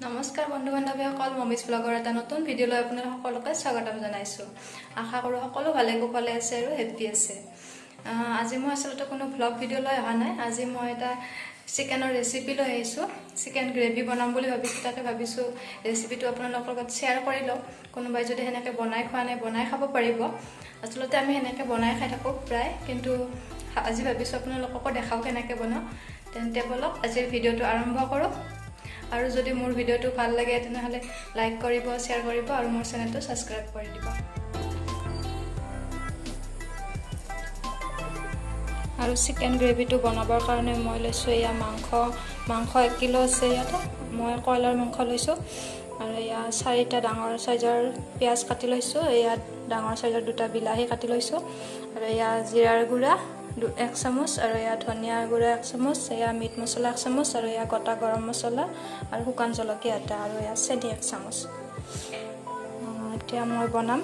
নমস্কাৰ বন্ধু বান্ধৱীসকল, মমিজ ব্লগৰ এটা নতুন ভিডিঅ'লৈ আপোনালোক সকলোকে স্বাগতম জনাইছোঁ। আশা কৰোঁ সকলো ভালে কুশলে আছে আৰু হেপ্পী আছে। আজি মই আচলতে কোনো ভ্লগ ভিডিঅ' লৈ অহা নাই। আজি মই এটা চিকেনৰ ৰেচিপি লৈ আহিছোঁ। চিকেন গ্ৰেভি বনাম বুলি ভাবিছোঁ, তাকে ভাবিছোঁ ৰেচিপিটো আপোনালোকৰ লগত শ্বেয়াৰ কৰি লওঁ। কোনোবাই যদি সেনেকৈ বনাই খোৱা নাই, বনাই খাব পাৰিব। আচলতে আমি সেনেকৈ বনাই খাই থাকোঁ প্ৰায়, কিন্তু আজি ভাবিছোঁ আপোনালোককো দেখাওঁ কেনেকৈ বনাওঁ। তেন্তে ব'লক আজিৰ ভিডিঅ'টো আৰম্ভ কৰোঁ। আৰু যদি মোৰ ভিডিঅ'টো ভাল লাগে তেনেহ'লে লাইক কৰিব, শ্বেয়াৰ কৰিব আৰু মোৰ চেনেলটো ছাবস্ক্ৰাইব কৰি দিব। আৰু চিকেন গ্ৰেভিটো বনাবৰ কাৰণে মই লৈছোঁ এয়া মাংস 1 কিলো আছে ইয়াতে। মই কয়লাৰ মাংস লৈছোঁ। আৰু এয়া 4টা ডাঙৰ চাইজৰ পিঁয়াজ কাটি লৈছোঁ, এয়া ডাঙৰ চাইজৰ 2টা বিলাহী কাটি লৈছোঁ, আৰু এয়া জিৰাৰ গুড়া 1 চামুচ, আৰু এয়া ধনিয়াৰ গুড়া 1 চামুচ, এয়া মিট মছলা 1 চামুচ, আৰু এয়া গোটা গৰম মছলা আৰু শুকান জলকীয়া এটা, আৰু এয়া চেনি 1 চামুচ। এতিয়া মই বনাম।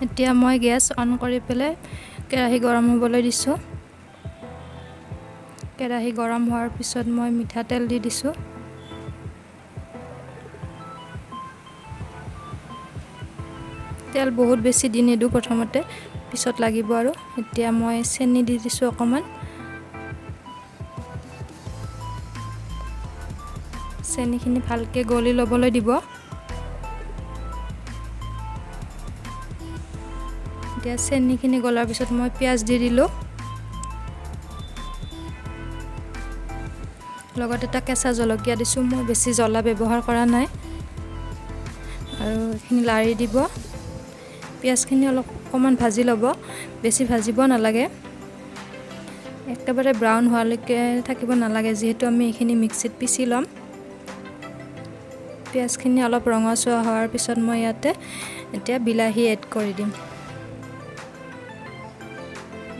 এতিয়া মই গেছ অন কৰি পেলাই কেৰাহী গৰম হ'বলৈ দিছোঁ। কেৰাহী গৰম হোৱাৰ পিছত মই মিঠাতেল দি দিছোঁ। তেল বহুত বেছি দি নিদিওঁ প্ৰথমতে, পিছত লাগিব আৰু। এতিয়া মই চেনি দি দিছোঁ অকণমান। চেনিখিনি ভালকৈ গলি ল'বলৈ দিব। এতিয়া চেনিখিনি গলাৰ পিছত মই পিঁয়াজ দি দিলোঁ, লগত এটা কেঁচা জলকীয়া দিছোঁ। মই বেছি জ্বলা ব্যৱহাৰ কৰা নাই। আৰু এইখিনি লাৰি দিব। পিঁয়াজখিনি অলপ অকণমান ভাজি ল'ব, বেছি ভাজিব নালাগে, একেবাৰে ব্ৰাউন হোৱালৈকে থাকিব নালাগে, যিহেতু আমি এইখিনি মিক্সিত পিচি ল'ম। পিঁয়াজখিনি অলপ ৰঙচুৱা হোৱাৰ পিছত মই ইয়াতে এতিয়া বিলাহী এড কৰি দিম।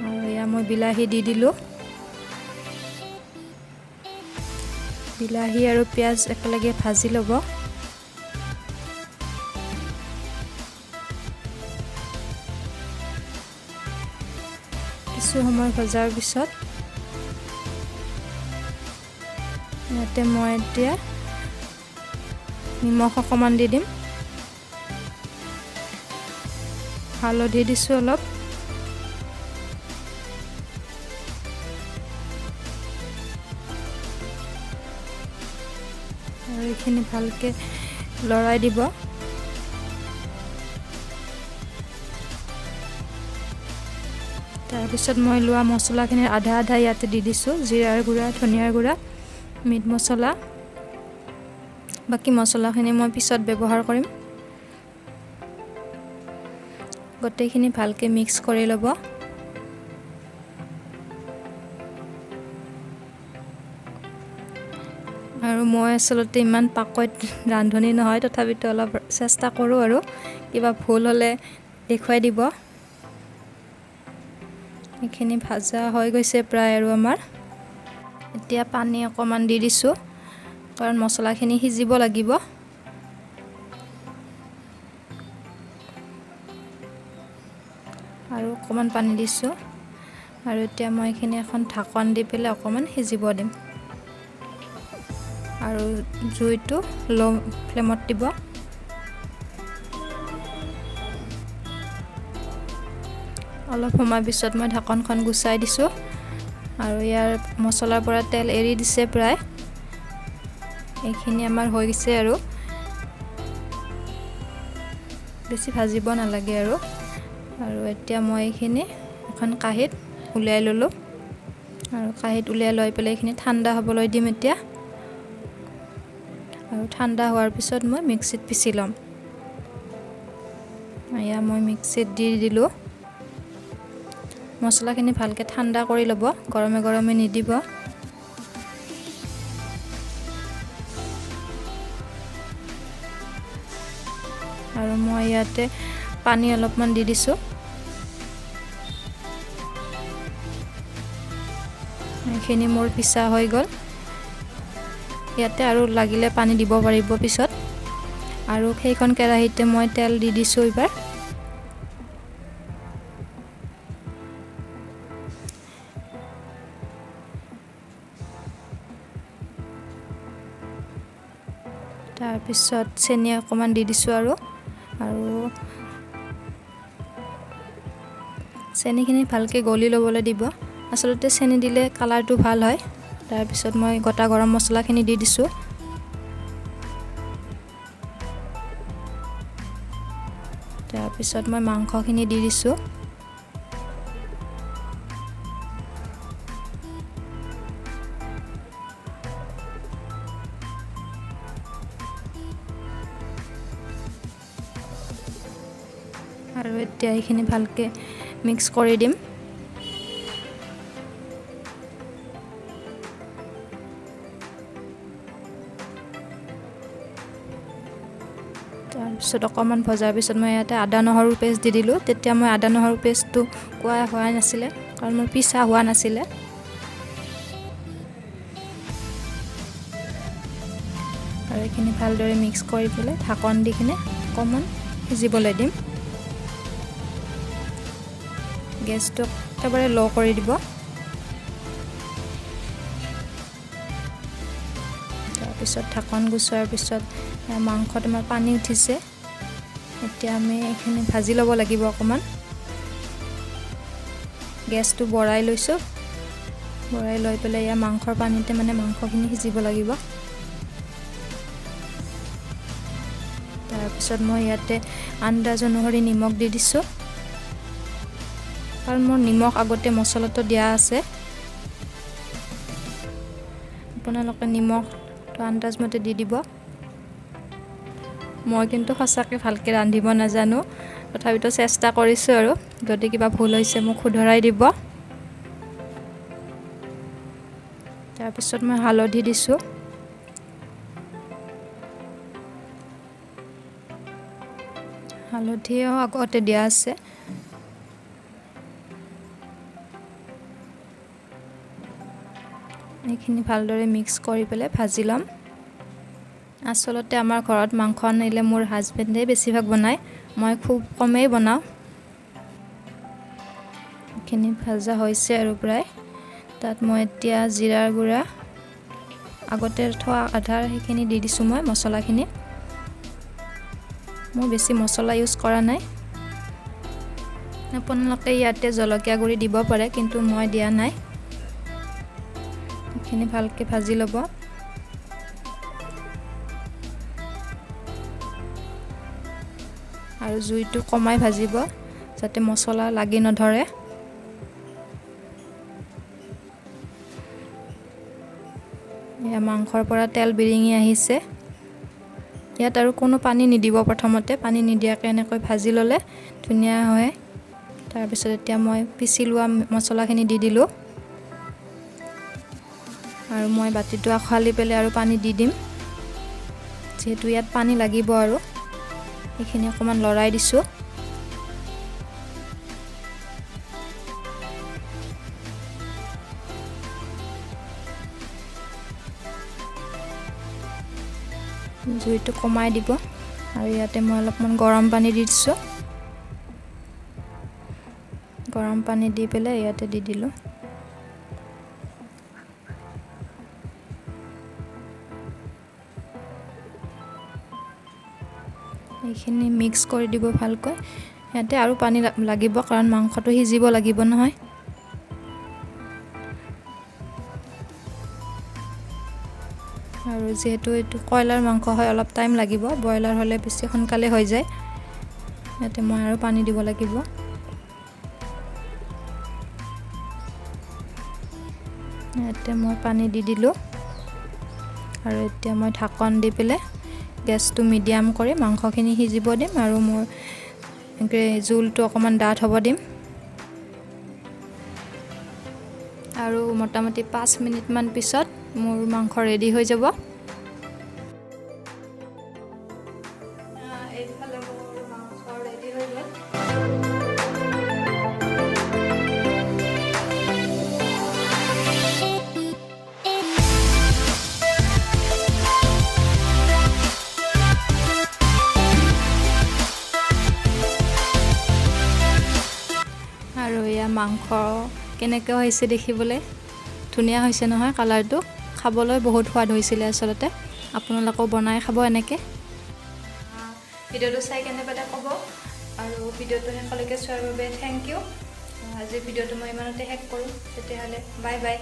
আৰু এয়া মই বিলাহী দি দিলোঁ। বিলাহী আৰু পিঁয়াজ একেলগে ভাজি ল'ব। কিছু সময় ভজাৰ পিছত ইয়াতে মই এতিয়া নিমখ অকণমান দি দিম, হালধি দিছোঁ অলপ, আৰু এইখিনি ভালকৈ লৰাই দিব। তাৰপিছত মই লোৱা মছলাখিনিৰ আধা আধা ইয়াতে দি দিছোঁ, জিৰাৰ গুড়া, ধনিয়াৰ গুড়া, মিট মছলা। বাকী মছলাখিনি মই পিছত ব্যৱহাৰ কৰিম। গোটেইখিনি ভালকৈ মিক্স কৰি ল'ব। আৰু মই আচলতে ইমান পাকৈত ৰান্ধনি নহয়, তথাপিতো অলপ চেষ্টা কৰোঁ আৰু কিবা ভুল হ'লে দেখুৱাই দিব। এইখিনি ভাজা হৈ গৈছে প্ৰায় আৰু আমাৰ। এতিয়া পানী অকণমান দি দিছোঁ, কাৰণ মছলাখিনি সিজিব লাগিব। আৰু অকণমান পানী দিছোঁ। আৰু এতিয়া মই এইখিনি এখন ঢাকন দি পেলাই অকণমান সিজিব দিম। আৰু জুইটো ল' ফ্লেমত দিব। অলপ সময় পিছত মই ঢাকনখন গুচাই দিছোঁ। আৰু ইয়াৰ মছলাৰ পৰা তেল এৰি দিছে প্ৰায়। এইখিনি আমাৰ হৈ গৈছে আৰু বেছি ভাজিব নালাগে আৰু। আৰু এতিয়া মই এইখিনি এখন কাঁহীত উলিয়াই ল'লোঁ। আৰু কাঁহীত উলিয়াই লৈ পেলাই এইখিনি ঠাণ্ডা হ'বলৈ দিম এতিয়া। আৰু ঠাণ্ডা হোৱাৰ পিছত মই মিক্সিত পিচি ল'ম। এয়া মই মিক্সিত দি দিলোঁ। মছলাখিনি ভালকৈ ঠাণ্ডা কৰি ল'ব, গৰমে গৰমে নিদিব। আৰু মই ইয়াতে পানী অলপমান দি দিছোঁ। এইখিনি মোৰ পিছা হৈ গ'ল। ইয়াতে আৰু লাগিলে পানী দিব পাৰিব পিছত। আৰু সেইখন কেৰাহীতে মই তেল দি দিছোঁ এইবাৰ। তাৰপিছত চেনি অকণমান দি দিছোঁ আৰু আৰু চেনিখিনি ভালকৈ গলি ল'বলৈ দিব। আচলতে চেনি দিলে কালাৰটো ভাল হয়। তাৰপিছত মই গোটা গৰম মছলাখিনি দি দিছোঁ। তাৰপিছত মই মাংসখিনি দি দিছোঁ। আৰু এতিয়া এইখিনি ভালকৈ মিক্স কৰি দিম। তাৰপিছত অকণমান ভজাৰ পিছত মই ইয়াতে আদা নহৰু পেষ্ট দি দিলোঁ। তেতিয়া মই আদা নহৰু পেষ্টটো কোৱা হোৱা নাছিলে, কাৰণ মোৰ পিছা হোৱা নাছিলে। আৰু এইখিনি ভালদৰে মিক্স কৰি পেলাই ঢাকন দি কিনে অকণমান সিজিবলৈ দিম। গেছটো একেবাৰে ল' কৰি দিব। তাৰপিছত ঢাকন গুচোৱাৰ পিছত মাংসত আমাৰ পানী উঠিছে। এতিয়া আমি এইখিনি ভাজি ল'ব লাগিব অকণমান। গেছটো বঢ়াই লৈছোঁ। বঢ়াই লৈ পেলাই ইয়াৰ মাংসৰ পানীতে মানে মাংসখিনি সিজিব লাগিব। তাৰপিছত মই ইয়াতে আন্দাজ অনুসৰি নিমখ দি দিছোঁ, কাৰণ মোৰ নিমখ আগতে মছলাটো দিয়া আছে। আপোনালোকে নিমখটো আন্দাজমতে দি দিব। মই কিন্তু সঁচাকৈ ভালকৈ ৰান্ধিব নাজানো, তথাপিতো চেষ্টা কৰিছোঁ আৰু। যদি কিবা ভুল হৈছে মোক শুধৰাই দিব। তাৰপিছত মই হালধি দিছোঁ। হালধিও আগতে দিয়া আছে। এইখিনি ভালদৰে মিক্স কৰি পেলাই ভাজি ল'ম। আচলতে আমাৰ ঘৰত মাংস আনিলে মোৰ হাজবেণ্ডে বেছিভাগ বনায়, মই খুব কমেই বনাওঁ। এইখিনি ভাজা হৈছে আৰু প্ৰায়। তাত মই এতিয়া জিৰাৰ গুড়া আগতে থোৱা আধাৰ সেইখিনি দি দিছোঁ। মই মছলাখিনি, মই বেছি মছলা ইউজ কৰা নাই। আপোনালোকে ইয়াতে জলকীয়া গুড়ি দিব পাৰে, কিন্তু মই দিয়া নাই। এইখিনি ভালকৈ ভাজি ল'ব। আৰু জুইটো কমাই ভাজিব, যাতে মছলা লাগি নধৰে। এয়া মাংসৰ পৰা তেল বিৰিঙি আহিছে। ইয়াত আৰু কোনো পানী নিদিব। প্ৰথমতে পানী নিদিয়াকৈ এনেকৈ ভাজি ল'লে ধুনীয়া হয়। তাৰপিছত এতিয়া মই পিচি লোৱা মছলাখিনি দি দিলোঁ। আৰু মই বাতিটো আখুৱালি পেলাই আৰু পানী দি দিম, যিহেতু ইয়াত পানী লাগিব। আৰু এইখিনি অকণমান লৰাই দিছোঁ। জুইটো কমাই দিব। আৰু ইয়াতে মই অলপমান গৰম পানী দি দিছোঁ। গৰম পানী দি পেলাই ইয়াতে দি দিলোঁ। এইখিনি মিক্স কৰি দিব ভালকৈ। ইয়াতে আৰু পানী লাগিব, কাৰণ মাংসটো সিজিব লাগিব নহয়। আৰু যিহেতু এইটো কয়লাৰ মাংস হয়, অলপ টাইম লাগিব। ব্ৰইলাৰ হ'লে বেছি সোনকালে হৈ যায়। ইয়াতে মই আৰু পানী দিব লাগিব। ইয়াতে মই পানী দি দিলোঁ। আৰু এতিয়া মই ঢাকন দি পেলাই গেছটো মিডিয়াম কৰি মাংসখিনি সিজিব দিম। আৰু মোৰ জোলটো অকণমান ডাঠ হ'ব দিম। আৰু মোটামুটি 5 মিনিটমান পিছত মোৰ মাংস ৰেডি হৈ যাব। এইফালে মোৰ মাংস ৰেডি হৈ গ'ল। মাংস কেনেকুৱা হৈছে দেখিবলৈ। ধুনীয়া হৈছে নহয় কালাৰটো? খাবলৈ বহুত সোৱাদ হৈছিলে আচলতে। আপোনালোকেও বনাই খাব এনেকৈ। ভিডিঅ'টো চাই কেনে পালে ক'ব আৰু ভিডিঅ'টো শেষলৈকে চোৱাৰ বাবে thank U. আজিৰ ভিডিঅ'টো মই ইমানতে শেষ কৰোঁ। তেতিয়াহ'লে বাই বাই।